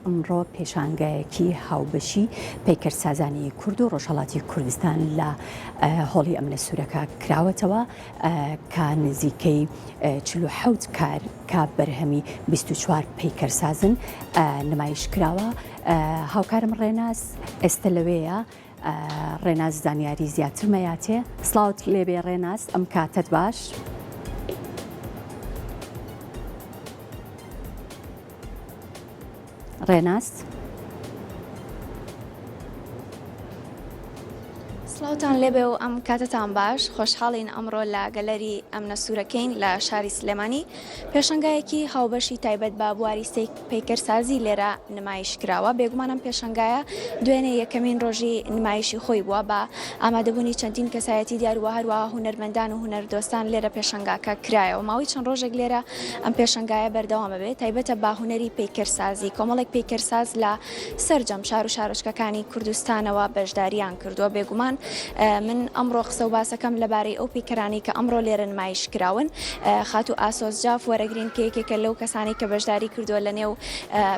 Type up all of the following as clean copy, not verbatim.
ئەمڕۆ پێشانگایەکی هاوبەشی پەیکەرسازانی کورد و ڕۆژهەڵاتی کوردستان لە هۆڵی ئەمنە سوورەکە کراوەتەوە کە نزیکەی 47 کار کە بەرهەمی 24 پەیکەرسازن نمایش کراوە هاوکارم ڕێناس ئێستە لەوێیە ڕێناس زانیاری زیاتر مەیاتێ سڵاوت لێبێ ڕێناس ئەم کاتەت باش. ڕێناس. سڵاوتان لێبێ و ئەم کاتەتان باش خۆشحاڵین ئەمڕۆ لە گەلەری ئەمنە سوورەکەین لە شاری سلێمانی پێشەنگایەکی هاوبەشی تایبەت بە بواری سیک پەیکەرسازی لێرە نمایش کراوە بێگومان ئەم پێشەنگایە دوێنێ یەکەمین ڕۆژی نمایشی خۆی بووە بە ئامادەبوونی چەندین کەسایەتی دیار و هەروەها هونەرمەندان و هونەردۆستان لێرە پێشەنگاکە کرایەوە ماوەی چەند ڕۆژێک لێرە ئەم پێشەنگایە بەردەوام ئەبێت تایبەتە بە هونەری پەیکەرسازی، کۆمەڵێک پەیکەرساز لە سەرجەم شار و شارۆچکەکانی کوردستانەوە بەشداریان کردووە، بێگومان من ئەمڕۆ قسە و باسەکەم لەبارەی ئەو پەیکەرانەی کە ئەمڕۆ لێرە نمایش کراون خاتوو ئاسۆس جاف وەرەگرین کە یەکێکە لەو کەسانەی کە بەشداری کردووە لە نێو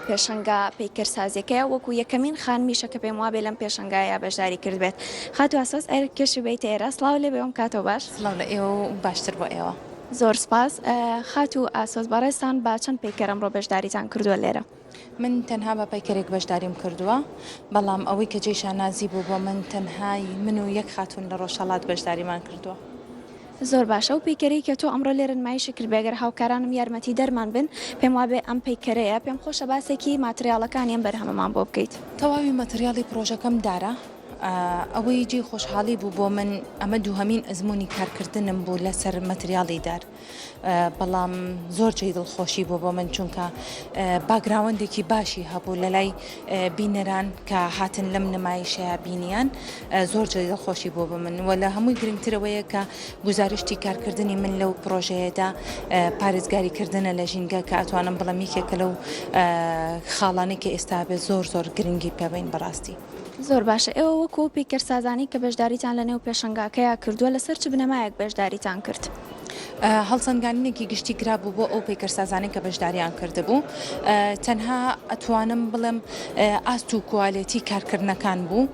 پێشەنگا پەیکەرسازیەکەیە وەکو یەکەمین خانمیشە کە پێم وابێ لەم پێشەنگایە بەشداری کردبێت خاتوو ئاسۆس ئەرک کێشی بێیتە ئێرە سڵاو لێ بێ ئەم کاتەو باش. سڵاو لە ئێوە و باشتر بۆ ئێوە. زۆر سوپاس خاتوو ئاسۆس بەڕێزتان بە چەند پەیکەر ئەمڕۆ بەشداریتان کردووە لێرە؟ من تەنها بە پەیکەرێک بەشداریم کردووە، بەڵام ئەوەی کە جێی شانازی بوو بۆ من تەنها من و یەک خاتوون لە ڕۆژهەڵات بەشداریمان کردووە. زۆر باشە ئەو پەیکەرەی کە تۆ ئەمڕۆ لێرە نمایشی کردبێ گەر هاوکارانم یارمەتی دەرمان بن پێم وابێ ئەم پەیکەرەیە پێم خۆشە باسێکی ماتریاڵەکانی ئەم بەرهەمەمان بۆ بکەیت. تەواوی ماتریاڵی پڕۆژەکەم دارە، ئەوەی جێی خۆشحاڵی بوو بۆ من ئەمە دووهەمین ئەزموونی کارکردنم بوو لەسەر مەتریاڵی دار بەڵام زۆر جێی دڵخۆشی بوو بۆ من چونکە باگراوەندێکی باشی هەبوو لە لای بینەران کە هاتن لەم نمایشەیە بینیان زۆر جێی دڵخۆشی بوو بۆ من و لە هەمووی گرنگترەوەیە کە گوزارشتی کارکردنی من لەو پڕۆژەیەدا پارێزگاری کردنە لە ژینگە کە ئەتوانم بڵێم یەکێکە لەو خاڵانەی کە ئێستا بێ زۆر زۆر گرنگی پێبەین بەڕاستی. زۆر باشە ئێوە وەکو ئەو پەیکەرسازانەی کە بەشداریتان لە نێو پێشەنگاکەیا کردووە لەسەر چ بنەمایەک بەشداریتان کرد؟ هەڵسەنگاندنێکی گشتی کرابوو بۆ ئەو پەیکەرسازانەی کە بەشداریان کردبوو تەنها ئەتوانم بڵێم ئاست و کوالێتی کارکردنەکان بوو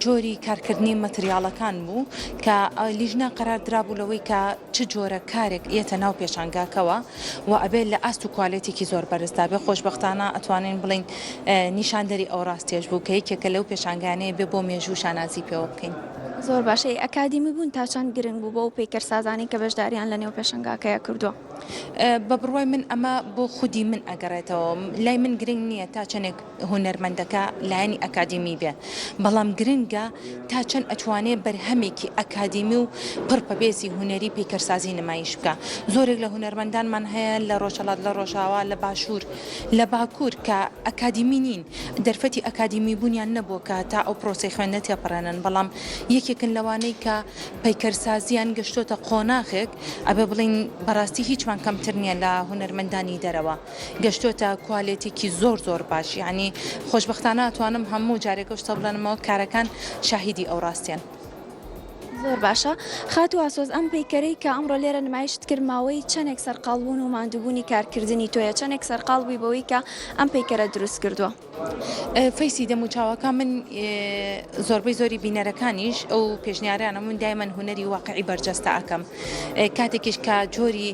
جۆری کارکردنی مەتریاڵەکان بوو کە لیژنە قەرار درابوو لەوەی کە چ جۆرە کارێک یەتە ناو پێشانگاکەوە و ئەبێت لە ئاست و کوالێتێکی زۆر بەرزدا بێ خۆشبەختانە ئەتوانین بڵێین نیشاندەری ئەو ڕاستیەش بوو کە یەکێکە لەو پێشانگانەیە بێ بۆ مێژوو شانازی پێوە بکەین. زۆر باشە ئەی ئەکادیمی بوون تا چەند گرنگ بوو بۆ ئەو پەیکەرسازانەی کە بەشداریان لە نێو پێشەنگاکەیا کردووە؟ بە بڕوای من ئەمە بۆ خودی من ئەگەڕێتەوە لای من گرنگ نییە تا چەندێک هونەرمەندەکە لایەنی ئەکادیمی بێ بەڵام گرنگە تا چەند ئەتوانێ بەرهەمێکی ئەکادیمی و پڕ پەبێزی هونەری پەیکەرسازی نمایش بکا زۆرێک لە هونەرمەندانمان هەیە لە ڕۆژهەڵات لە ڕۆژاوا لە باشوور لە باکوور کە ئەکادیمی نین دەرفەتی ئەکادیمی بوونیان نەبووە کە تا ئەو پرۆسەی خوێندنە تێپەڕێنن بەڵام یەکێکن لەوانەی کە پەیکەرسازیان گەشتۆتە قۆناغێک ئەبێ بڵێین بەڕاستی هیچمان کەمتر نییە لە هونەرمەندانی دەرەوە گەشتۆتە کوالێتێکی زۆر زۆر باش یانی خۆشبەختانە ئەتوانم هەموو جارێک ئەو شتە بڵێنمەوە کارەکان شاهیدی ئەو ڕاستیەن. زۆر باشە خاتوو ئاسۆز ئەم پەیکەرەی کە ئەمڕۆ لێرە نمایشت کرد ماوەی چەنێک سەرقاڵ بوون و ماندووبوونی کارکردنی تۆیە چەنێک سەرقاڵ بووی بەوەی کە ئەم پەیکەرە دروست کردووە؟ face ی دەموچاوەکە من زۆربەی زۆری بینەرەکانیش ئەو پێشنیارانە من دایمەن هونەری واقعی بەرجەستە ئەکەم کاتێکیش کە جۆری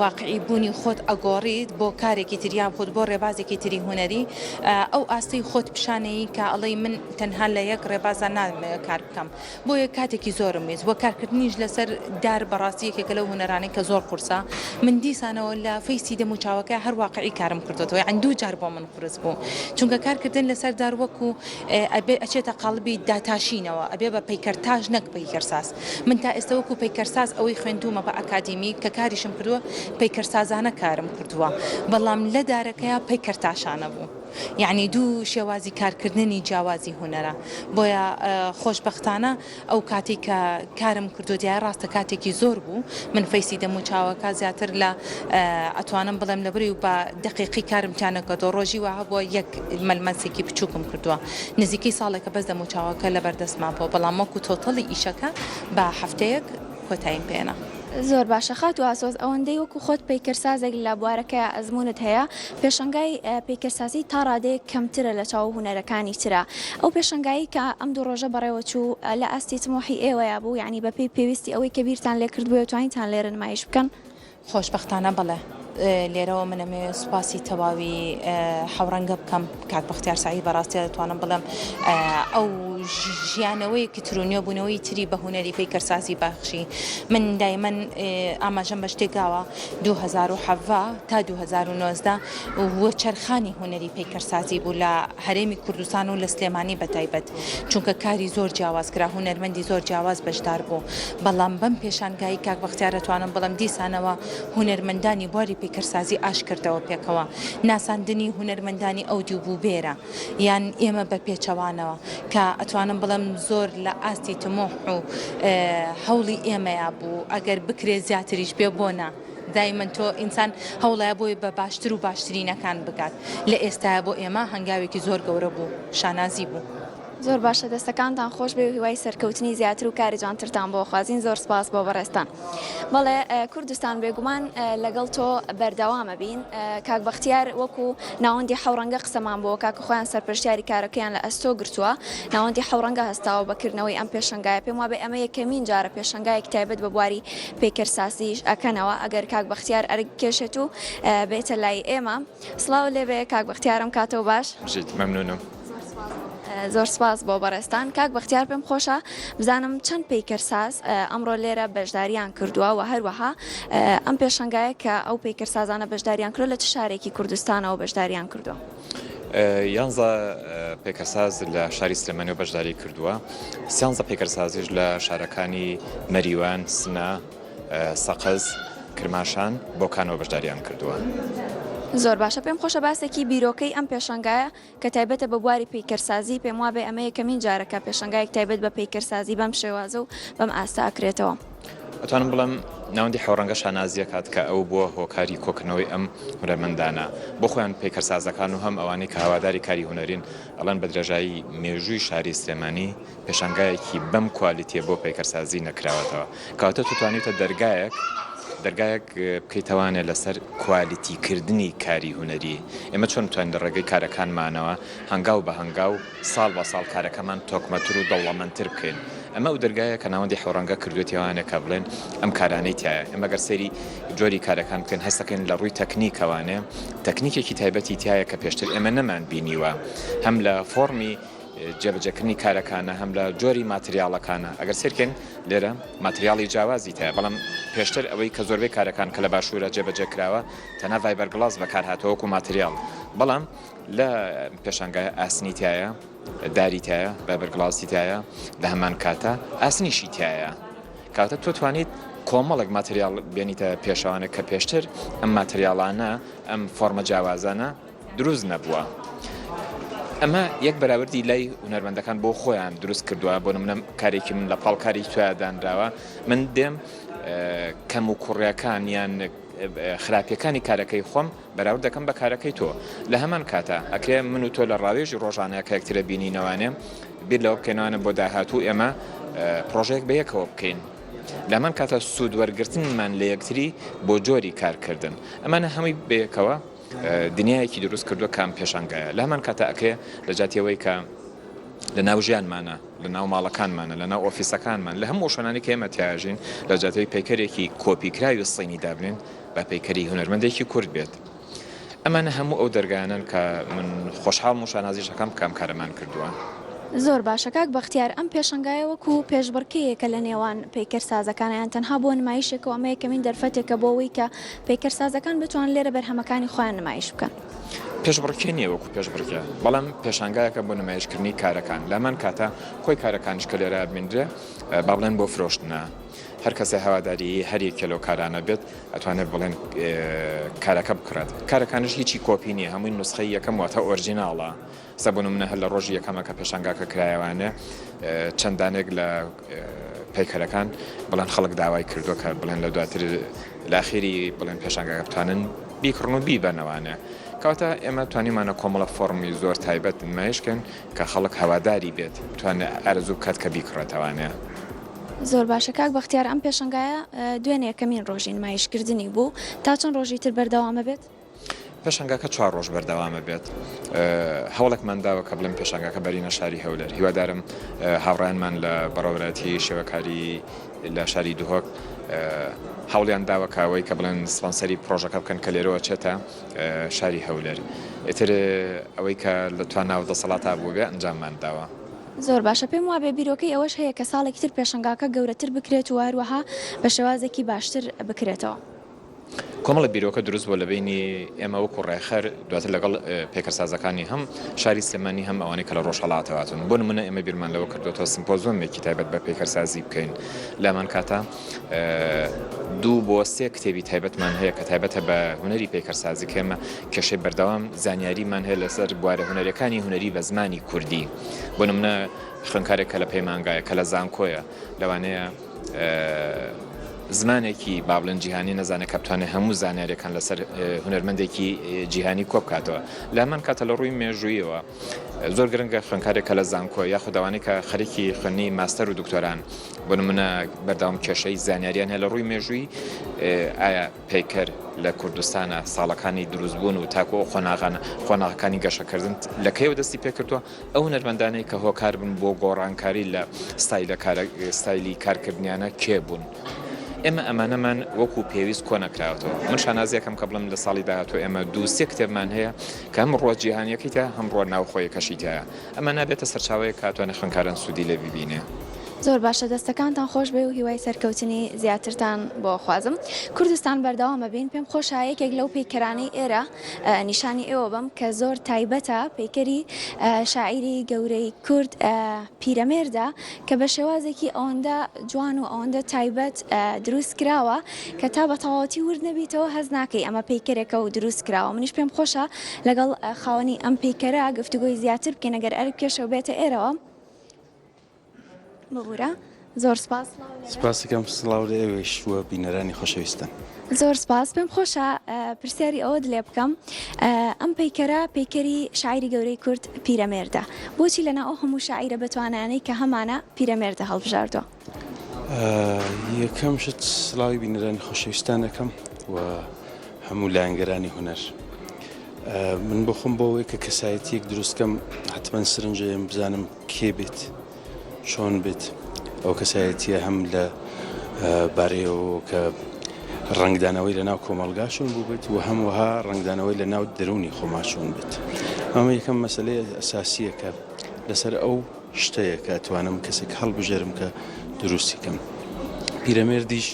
واقعی بوونی خۆت ئەگۆڕیت بۆ کارێکی تر یان خۆت بۆ ڕێبازێکی تری هونەری ئەو ئاستەی خۆت پیشانەیی کە ئەڵێی من تەنها لە یەک ڕێبازا نامەوێت کار بکەم بۆیە کاتێکی زۆرم ویست وە کارکردنیش لەسەر دار بەڕاستی یەکێکە لەو هونەرانەی کە زۆر قورسە من دیسانەوە لە face ی دەم و چاوەکە هەر واقعی کارم کردۆتەوە یان دوو جار بۆ من قورس بوو چونکە کارکردن لەسەر دار وەکو ئەبێ ئەچێتە قاڵبی داتاشینەوە ئەبێ بە پەیکەرتاش نەک پەیکەرساز من تا ئێستا وەکو پەیکەرساز ئەوەی خوێندوومە بە ئەکادیمی کە کاریشم کردووە پەیکەرسازانە کارم کردووە بەڵام لە دارەکەیا پەیکەرتاشانە بوو. یەعنی دوو شێوازی کارکردنی جیاوازی هونەرە بۆیە خۆشبەختانە ئەو کاتەی کە کارم کردووە دیارە ڕاستە کاتێکی زۆر بوو من face ی دەموچاوەکە زیاتر لە ئەتوانم بڵێم لەبری و بە دەقیقی کارم تیا نەکردووە ڕۆژی وا هەبووە یەک مەلمەسێکی بچووکم کردووە نزیکەی ساڵێکە بەس دەموچاوەکە لەبەردەستما بووە بەڵام وەکو total ی ئیشەکە بە هەفتەیەک کۆتاییم پێنا. زۆر باشە خاتوو ئاسۆز ئەوەندەی وەکو خۆت پەیکەرسازێک لە بوارەکەیا ئەزموونت هەیە پێشەنگای پەیکەرسازی تا ڕادەیەک کەمترە لە چاو هونەرەکانی ترا ئەو پێشەنگایەی کە ئەم دوو ڕۆژە بەڕێوە چوو لە ئاستی تموحی ئێوەیا بوو یانی بەپێی پێویستی ئەوەی کە بیرتان لێ کردبوویەوە توانیتان لێرە نمایش بکەن؟ خۆشبەختانە بەڵێ. لێرەوە من ئەمەوێ سوپاسی تەواوی حەوڕەنگە بکەم کاک بەختیار سەعید بەڕاستی دەتوانم بڵێم ئەو ژیانەوەیەکی تر و نوێبوونەوەی تری بە هونەری پەیکەرسازی بەخشی من دایمەن ئاماژەم بە شتێک گاوە 2017 تا 2019 وەچەرخانی هونەری پەیکەرسازی بوو لە هەرێمی کوردستان و لە سلێمانی بە تایبەت چونکە کاری زۆر جیاواز کرا هونەرمەندی زۆر جیاواز بەشدار بوو بەڵام بەم پێشانگای کاک بەختیار ئەتوانم بڵێم دیسانەوە هونەرمەندانی بواری پەیکەرسازی ئاش کردەوە پێکەوە ناساندنی هونەرمەندانی ئەو دیو بوو بێرە یان ئێمە بە پێچەوانەوە کە ئەتوانم بڵێم زۆر لە ئاستی تموح و هەوڵی ئێمەیا بوو ئەگەر بکرێ زیاتریش بێ بۆ نا دایمەن تۆ ئینسان هەوڵایە بۆی بە باشتر و باشترینەکان بگات لە ئێستایا بۆ ئێمە هەنگاوێکی زۆر گەورە بوو شانازی بوو. زۆر باشە دەستەکانتان خۆش بێ و هیوای سەرکەوتنی زیاتر و کاری جوانترتان بۆ خوازین زۆر سپاس بۆ بەڕێزتان. بەڵێ کوردستان بێگومان لەگەڵ تۆ بەردەوامە بین کاک بەختیار وەکو ناوەندی حەوڕەنگە قسەمان بۆ کاکە خۆیان سەرپەرشتیاری کارەکەیان لە ئەستۆ گرتووە ناوەندی حەوڕەنگە هەستاوە بە کردنەوەی ئەم پێشەنگایە پێم وابێ ئەمە یەکەمین جارە پێشەنگایەکی تایبەت بە بواری پەیکەرسازیش ئەکەنەوە ئەگەر کاک بەختیار ئەرک بکێشێت و بێتە لای ئێمە سڵاو لێبێ کاک بەختیار ئەم کاتەو باش. بژیت مەمنونم. زۆر سپاس بۆ بەڕێزتان کاک بەختیار پێم خۆشە بزانم چەند پەیکەرساز ئەمڕۆ لێرە بەشداریان کردووە و هەروەها ئەم پێشەنگایە کە ئەو پەیکەرسازانە بەشداریان کردووە لە چ شارێکی کوردستانەوە بەشداریان کردووە؟ یانزە پەیکەرساز لە شاری سلێمانیەوە بەشداری کردووە، سیانزە پەیکەرسازیش لە شارەکانی مەریوان، سنە، سەقز، کرماشان، بۆکانەوە بەشداریان کردووە. زۆر باشە پێم خۆشە باسێکی بیرۆکەی ئەم پێشانگایە کە تایبەتە بە بواری پەیکەرسازی، پێم وابێ ئەمە یەکەمین جارە کە پێشانگایەک تایبەت بە پەیکەرسازی بەم شێوازە و بەم ئاستە ئەکرێتەوە. ئەتوانم بڵێم ناوەندی حەوڕەنگە شانازی ئەکات کە ئەو بووە هۆکاری کۆکردنەوەی ئەم هونەرمەندانە بۆ خۆیان پەیکەرسازەکان و هەم ئەوانەی کە هەواداری کاری هونەرین ئەڵێن بە درێژایی مێژووی شاری سلێمانی پێشانگایەکی بەم کوالیتیە بۆ پەیکەرسازی نەکراوەتەوە کەواتە تۆ توانیوتە دەرگایەک دەرگایەک بکەیتەوانێ لەسەر کوالیتی کردنی کاری هونەری ئێمە چۆن بتوانین لە ڕێگەی کارەکانمانەوە هەنگاو بە هەنگاو ساڵ بە ساڵ کارەکەمان تۆکمەتر و دەوڵەمەندتر بکەین. ئەمە ئەو دەرگایە کە ناوەندی حەوڕەنگە کردوێتیەوانێ کە بڵێن ئەم کارانەی تیایە. ئێمە گەر سەیری جۆری کارەکان بکەین هەست دەکەین لە ڕووی تەکنیکەوانێ تەکنیکێکی تایبەتی تیایە کە پێشتر ئێمە نەمان بینیوە هەم لە فۆڕمی جێبەجێکردنی کارەکانە هەم لە جۆری ماتریاڵەکانە. ئەگەر سەیر کەین لێرە ماتریاڵی جیاوازی تیایە بەڵام پێشتر ئەوەی کە زۆربەی کارەکان کە لە باشوورە جێبەجێ کراوە تەنها ڤایبەرگڵاس بەکارهاتووە وەکوو ماتریاڵ بەڵام لە پێشانگایە ئاسنی تیایە، داری تیایە، ڤایبەرگڵاسی تیایە، لە هەمان کاتا ئاسنیشی تیایە. کەواتە تۆ توانیت کۆمەڵێک ماتریاڵ بێنیتە پێشەوانە کە پێشتر ئەم ماتریاڵانە، ئەم فۆرمە جیاوازانە دروست نەبووە. ئەمە یەک بەراوردی لای هونەرمەندەکان بۆ خۆیان دروست کردووە، بۆ نمونە کارێکی من لە پاڵ کاری تۆیا دانراوە، من دێم کەم و کوڕیەکان یان خراپیەکانی کارەکەی خۆم بەراورد دەکەم بە کارەکەی تۆ. لە هەمان کاتا ئەکرێ من و تۆ لە ڕاوێژی ڕۆژانە کە یەکترە بینینەوانێ بیر لەوە بکەینەوانە بۆ داهاتوو ئێمە پڕۆژەیەک بە یەکەوە بکەین. لە هەمان کاتا سوود وەرگرتنمان لە یەکتری بۆ جۆری کارکردن. ئەمانە هەمووی بەیەکەوە دنیایەکی دروست کردووە کە ئەم پێشانگایە. لە هەمان کاتا ئەکرێ لە جیاتی ئەوەی کە لە ناو ژیانمانە، لە ناو ماڵەکانمانە، لە ناو ئۆفیسەکانمان، لە هەموو ئەو شوێنانەی کە ئێمە تیایا ژین، لە جیاتی ئەوەی پەیکەرێکی کۆپیکراوی سینی دابنێن، با پەیکەری هونەرمەندێکی کورد بێت. ئەمانە هەموو ئەو دەرگایانەن کە من خۆشحاڵم و شانازیش ئەکەم کە ئەم کارەمان کردووە. زۆر باشە کاک بەختیار ئەم پێشەنگایە وەکو پێشبڕکێیەکە لە نێوان پەیکەرسازەکانە یان تەنها بۆ نمایشێکە و ئەمە یەکەمین دەرفەتێکە بۆ ئەوەی کە پەیکەرسازەکان بتوانن لێرە بەرهەمەکانی خۆیان نمایش بکەن؟ پێشبڕکێ نییە وەکو پێشبڕکێ، بەڵام پێشانگایەکە بۆ نمایشکردنی کارەکان، لە هەمان کاتا کۆی کارەکانیش کە لێرە بینرێ با بڵێن بۆ فرۆشتنە، هەر کەسێ هەواداری هەر یەکێ لەو کارانە بێت ئەتوانێت بڵێن کارەکە بکڕێت، کارەکانیش هیچی کۆپی نییە هەمووی نوسخەی یەکەم واتە ئۆرجیناڵە. سە بۆ نمونە هەر لە ڕۆژی یەکەمە کە پێشانگاکە کرایەوانێ چەند دانێک لە پەیکەرەکان بڵێن خەڵک داوای کردووە کە بڵێن لە دواتر لە ئەخیری بڵێن پێشانگاکە بتوانن بیکڕن و بیبەنەوانێ کەواتە ئێمە توانیمانە کۆمەڵە فۆڕمی زۆر تایبەت نمایش کەین کە خەڵک هەواداری بێت بتوانێت ئارەزوو بکات کە بیکڕێتەوانێ. زۆر باشە کاک بەختیار ئەم پێشەنگایە دوێنێ یەکەمین ڕۆژی نمایشکردنی بوو تا چەند ڕۆژی تر بەردەوامە بێت؟ پێشانگاکە چوار ڕۆژ بەردەوامە بێت هەوڵێکمان داوە کە بڵێم پێشانگاکە بەرینە شاری هەولێر هیوادارم هاوڕیانمان لە بەڕێوەبەرایەتی شێوەکاری لە شاری دهۆک هەوڵیان داوە کە ئەوەی کە بڵێن سپۆنسەری پرۆژەکە بکەن کە لێرەوە چێتە شاری هەولێر ئیتر ئەوەی کە لە توانا و دەسەڵاتا بووبێ ئەنجاممان داوە. زۆر باشە پێم وابێ بیرۆکەی ئەوەش هەیە کە ساڵێکی تر پێشەنگاکە گەورەتر بکرێت و هەروەها بە شێوازێکی باشتر بکرێتەوە. کۆمەڵێک بیرۆکە دروست بووە لە بەینی ئێمە وەکو ڕێکخەر دواتر لەگەڵ پەیکەرسازەکانی هەم شاری سلێمانی هەم ئەوانەی کە لە ڕۆژهەڵاتەوە هاتوون بۆ نمونە ئێمە بیرمان لەوە کردووەتەوە سمپۆزۆمێکی تایبەت بە پەیکەرسازی بکەین لامان کاتە دوو بۆ سێ کتێبی تایبەتمان هەیە کە تایبەتە بە هونەری پەیکەرسازی کە ئێمە کێشەی بەردەوام زانیاریمان هەیە لەسەر بوارە هونەریەکانی هونەری بە زمانی کوردی بۆ نمونە خوێندکارێک کە لە پەیمانگایە کە لە زانکۆیە لەوانەیە زمانێکی با بڵێن جیهانی نەزانێت کە بتوانێت هەموو زانیاریەکان لەسەر هونەرمەندێکی جیهانی کۆبکاتەوە لە هەمان کاتە لە ڕووی مێژوویەوە زۆر گرنگە خوێندکارێک کە لە زانکۆ یاخود ئەوانەی کە خەریکی خوێندنی ماستەر و دکتۆران بۆ نمونە بەردەوام کێشەی زانیاریان هەیە لە ڕووی مێژووی ئایا پەیکەر لە کوردستانە ساڵەکانی دروستبوون و تاکو ئەو قۆناغانە قۆناغەکانی گەشەکردن لە کەیەوە دەستی پێکردووە ئەو هونەرمەندانەی کە هۆکار بوون بۆ گۆڕانکاری لە ستایلە ستایلی کارکردنیانە کێ بوون؟ ئێمە ئەمانەمان وەکو پێویست کۆ نەکراوەتەوە. من شانازیەکەم کە بڵێم لە ساڵی داهاتوو ئێمە دوو سێ کتێبمان هەیە کە هەم ڕووە جیهانیەکەی تیا هەم ڕووە ناوخۆیەکەشی تیایە. ئەمە نابێتە سەرچاوەیەک کە ئەتوانێ خوێندکاران سوودی لێ ببینێ. زۆر باشە دەستەکانتان خۆش بێ و هیوای سەرکەوتنی زیاترتان بۆ خوازم. کوردستان بەردەوامە بین پێم خۆشە یەکێک لەو پەیکەرانەی ئێرە نیشانی ئێوە بەم کە زۆر تایبەتە پەیکەری شاعیری گەورەی کورد پیرەمێردە کە بە شێوازێکی ئەوەندە جوان و ئەوەندە تایبەت دروست کراوە کە تا بە تەواوەتی ورد نەبیتەوە هەست ناکەی ئەمە پەیکەرێکە و دروست کراوە منیش پێم خۆشە لەگەڵ خاوەنی ئەم پەیکەرە گفتوگۆی زیاتر بکەین ئەگەر ئەرک پێشەوە بێتە ئێرەوە. ببورە زۆر سپاس. سپاسەکەم سڵاو لە ئێوەیش و بینەرانی خۆشەویستان. زۆر سپاس پێم خۆشە پرسیاری ئەوەت لێ بکەم ئەم پەیکەرە پەیکەری شاعیری گەورەی کورد پیرەمێردە بۆچی لەناو ئەو هەموو شاعیرە بەتوانایانەی کە هەمانە پیرەمێردە هەڵبژاردووە؟ یەکەم شت سڵاوی بینەرانی خۆشەویستان ئەکەم و هەموو لایەنگرانی هونەر من بۆ خۆم بۆ ئەوەی کە کەسایەتیەک دروست کەم حتمما سرنجەیەم بزانم کێ بێت چۆن بێت ئەو کەسایەتیە هەم لە بارەیەوە کە ڕەنگدانەوەی لە ناو کۆمەڵگا چۆن بوو بێت و هەم وەها ڕەنگدانەوەی لە ناو دەروونی خۆما چۆن بێت ئەمە یەکەم مەسلەی ئەساسیە کە لەسەر ئەو شتەیە کە ئەتوانم کەسێک هەڵبژێرم کە دروستی کەم پیرەمێردیش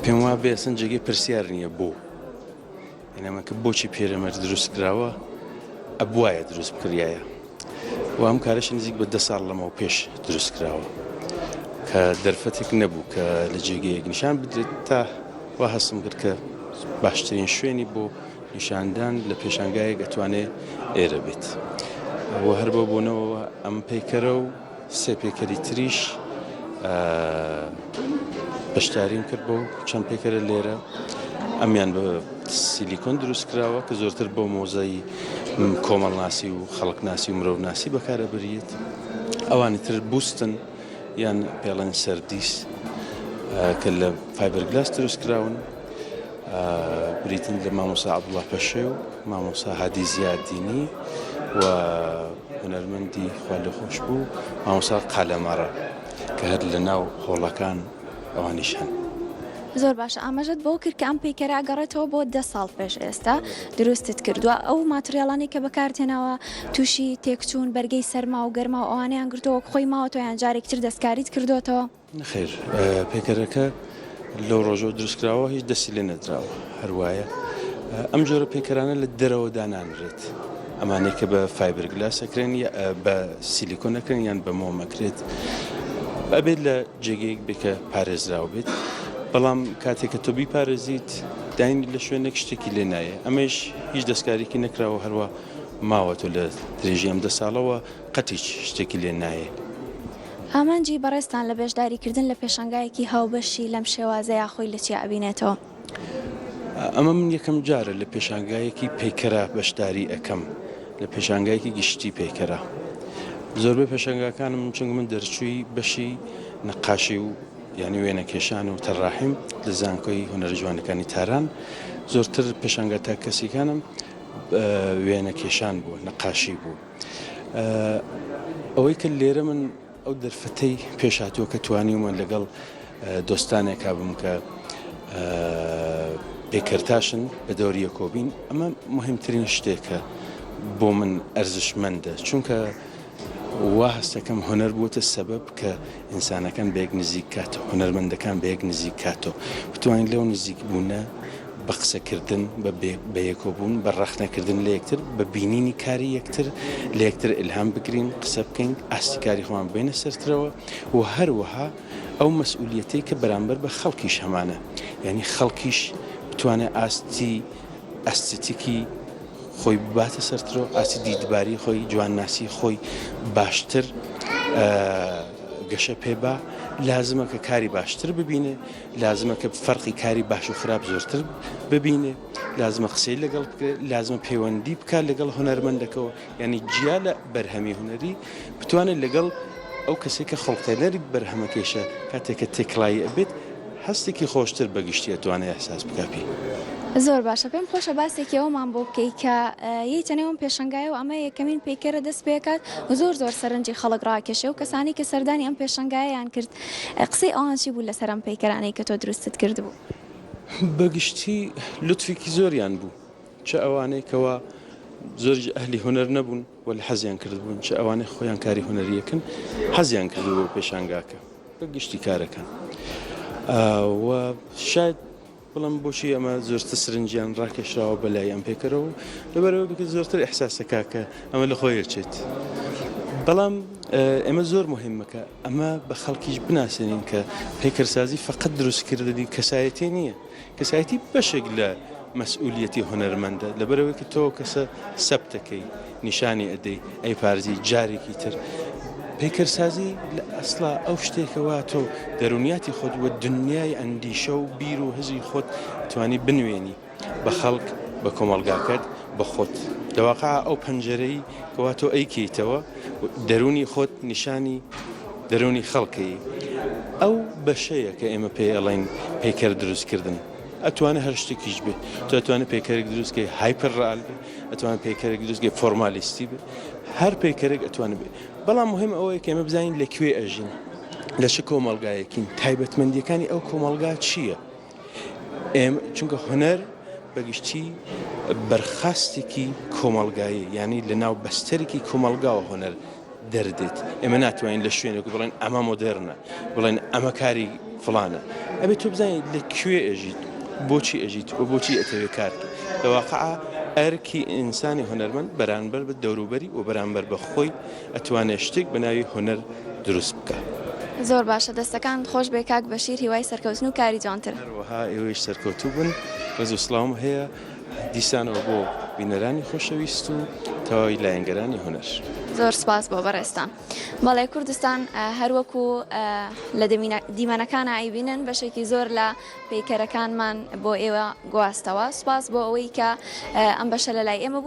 پێم وا بێ ئەسن جێگەی پرسیار نییە بۆ ئەمە کە بۆچی پیرەمێرد دروست کراوە ئەبوایە دروست بکریایە و ئەم کارەش نزیک بە دە ساڵ لەمەو پێش دروست کراوە کە دەرفەتێک نەبوو کە لە جێگەیەک نیشان بدرێت تا وا هەستم کرد کە باشترین شوێنی بۆ نیشاندان لە پێشانگایەک ئەتوانێ ئێرە بێت و هەر بەو بۆنەوە ئەم پەیکەرە و سێ پەیکەری تریش بەشداریم کرد بۆ چەند پەیکەرە لێرە ئەمیان بە سیلیکۆن دروست کراوە کە زۆرتر بۆ مۆزەی کۆمەڵناسی و خەڵکناسی و مرۆڤناسی بەکارە بریت ئەوانی تر بوستن یان پێڵێن سەردیس کە لە فایبەرگلاس دروست کراون بریتین لە مامۆستا عەبدوڵا پەشێو، مامۆستا هادی زیادینی و هونەرمەندی خوالێخۆشبوو مامۆستا قالەمەڕە کە هەر لە ناو هۆڵەکان ئەوانیش هەن. زۆر باشە ئاماژەت بەوە کرد کە ئەم پەیکەرە ئەگەڕێتەوە بۆ دە ساڵ پێش ئێستا دروستت کردووە ئەو ماتریاڵانەی کە بەکارت هێناوە تووشی تێکچوون بەرگەی سەرما و گەرما و ئەوانەیان گرتووە وەک خۆی ماوەتەوە یان جارێکی تر دەستکاریت کردۆتەوە؟ نەخێر پەیکەرەکە لەو ڕۆژەوە دروستکراوە هیچ دەستی لێ نەدراوە هەروایە ئەم جۆرە پەیکەرانە لە دەرەوە دانانرێت ئەمانەی کە بە فایبەرگلاس ئەکرێن بە سیلیکۆن ئەکرێن یان بە مۆم ئەکرێت ئەبێت لە جێگەیەک بێت کە پارێزراو بێت بەڵام کاتێک کە تۆ بیپارێزیت داین لە شوێنێک شتێکی لێ نایە ئەمەش هیچ دەستکاریکی نەکراوە هەروە ماوەتەوە لە درێژی ئەم دە ساڵەوە قەت هیچ شتێکی لێ نایێ. ئامانجی بەڕێزتان لە بەشداری کردن لە پێشانگایەکی هاوبەشی لەم شێوازەیا خۆی لە چیا ئەبینێتەوە؟ ئەمە من یەکەم جارە لە پێشانگایەکی پەیکەرە بەشداری ئەکەم، لە پێشانگایەکی گشتی پەیکەرە. زۆربەی پێشانگاکانم چونکە من دەرچووی بەشی نەقاشی و یانی وێنەکێشان و تەراحیم لە زانکۆی هونەرە جوانەکانی تاران زۆرتر پێشانگا تاکەسیکانم وێنەکێشان بوو نەقاشی بوو ئەوەی کە لێرە من ئەو دەرفەتەی پێش هاتووە کە توانیومە لەگەڵ دۆستانێکا بم کە پێکەرتاشن بە دەوری یەکۆبین ئەمە مهمترین شتێکە بۆ من ئەرزشمەندە چونکە وا هەستەکەم هونەر بووتە سەبەب کە ئینسانەکان بەیەک نزیک کاتەوە هونەرمەندەکان بەیەک نزیک کاتەوە بتوانین لەو نزیک بوونە بە قسەکردن، بە بەیەکەوبوون، بە ڕەخنەکردن لە یەکتر، بە بینینی کاری یەکتر، لە یەکتر ئیلهام بگرین، قسە بکەین، ئاستی کاری خۆمان ببەینە سەرترەوە و هەروەها ئەو مەسئولیەتەی کە بەرامبەر بە خەڵکیش هەمانە، یانی خەڵکیش بتوانێت ئاستی ئەستێتیکی خۆی بباتە سەرترەوە، ئاستی دیدباری خۆی، جوانناسی خۆی باشتر گەشە پێ با، لازمە کە کاری باشتر ببینێ. لازمە کە فەرقی کاری باش و خراپ زۆرتر ببینێ، لازمە قسەی لەگەڵ بکرێت، لازمە پەیوەندی بکات لەگەڵ هونەرمەندەکەوە، یانی جیا لە بەرهەمی هونەری بتوانێت لەگەڵ ئەو کەسێک کە خوڵقێنەری بەرهەمەکەیشە کاتێک کە تێکڵایی ئەبێت هەستێکی خۆشتر بە گشتی ئەتوانێت ئیحساس بکا پێی. زۆر باشە پێم خۆشە باسێکی ئەوەمان بۆ بکەی کە یەیتە نێو ئەم پێشەنگایە و ئەمە یەکەمین پەیکەرە دەست پێکات و زۆر زۆر سەرنجی خەڵک ڕاکێشێ و کەسانی کە سەردانی ئەم پێشەنگایەیان کرد قسەی ئەوان چی بوو لەسەر ئەم پەیکەرانەی کە تۆ دروستت کردبوو؟ بە گشتی لوتفێکی زۆریان بوو، چ ئەوانەی کەوا زۆریش ئەهلی هونەر نەبوون وەلی حەزیان کردبوون، چ ئەوانەی خۆیان کاری هونەرییەکن حەزیان کردبوو بۆ پێشانگاکە، بە گشتی کارەکان و شاید بەڵام بۆچی ئەمە زۆرتر سرنجیان ڕاکێشراوە بەلای ئەم پێکەرەوە لەبەرەوە بکە زۆرتر ئیحساسەکە کە ئەمە لە خۆی ئەچێت بەڵام ئێمە زۆر مهمەکە ئەمە بە خەڵکیش بناسێنین کە پەیکەرسازی فقط دروستکردنی کەسایەتی نییە کەسایەتی بەشێک لە مەسئولیەتی هونەرمەندە لەبەرەوەی کە تۆ کەسە سەبتەکەی نیشانی ئەدەی ئەیپارزی جارێکی تر پەیکەرسازی لە ئەسڵا ئەو شتێکە وا تۆ دەروونیاتی خۆت و دنیای ئەندیشە و بیر و هزری خۆت توانی بنوێنی بە خەڵک بە کۆمەڵگاکەت بە خۆت لە واقع ئەو پەنجەرەی کەوا تۆ ئەیکەیتەوە دەروونی خۆت نیشانی دەروونی خەڵکەی ئەو بەشەیە کە ئێمە پێی ئەڵێین پەیکەر دروستکردن ئەتوانێ هەر شتێکیش بێ تۆ ئەتوانێ پەیکەرێک دروست کەی hyper real بێ ئەتوانێ پەیکەرێک دروست کەی فۆرمالیستی بێ هەر پەیکەرێک ئەتوانێ بێ بەڵام مهم ئەوەیە کە ئێمە بزانین لە کوێ ئەژین لە چ کۆمەڵگایەکین تایبەتمەندیەکانی ئەو کۆمەڵگا چییە ئێمە چونکە هونەر بەگشتی بەرخاستێکی کۆمەڵگایی یانی لە ناو بەستەرێکی کۆمەڵگاوە هونەر دەردێت ئێمە ناتوانین لە شوێنێک بڵێن ئەمە مۆدێرنە بڵێن ئەمە کاری فڵانە ئەبێت تۆ بزانیت لە کوێ ئەژیت بۆچی ئەژیت و بۆچی ئەتەوێ کار بکەیت لە واقع ئەرکی ئینسانی هونەرمەند بەرانبەر بە دەوروبەری و بەرانبەر بە خۆی ئەتوانێت شتێک بە ناوی هونەر دروست بکات. زۆر باشە دەستەکانت خۆش بێ کاک بەشیر هیوای سەرکەوتن و کاری جوانتر. هەروەها ئێوەیش سەرکەوتوو بن ڕێز و سڵاوم هەیە دیسانەوە بۆ بینەرانی خۆشەویست و تەواوی لایەنگرانی هونەر. زۆر سوپاس بۆ بەڕێزتان. بەڵێ کوردستان هەروەکو لە دیمەنەکانا ئەیبینن بەشێکی زۆر لە پەیکەرەکانمان بۆ ئێوە گواستەوە سوپاس بۆ ئەوەی کە ئەم بەشە لەلای ئێمە بوون.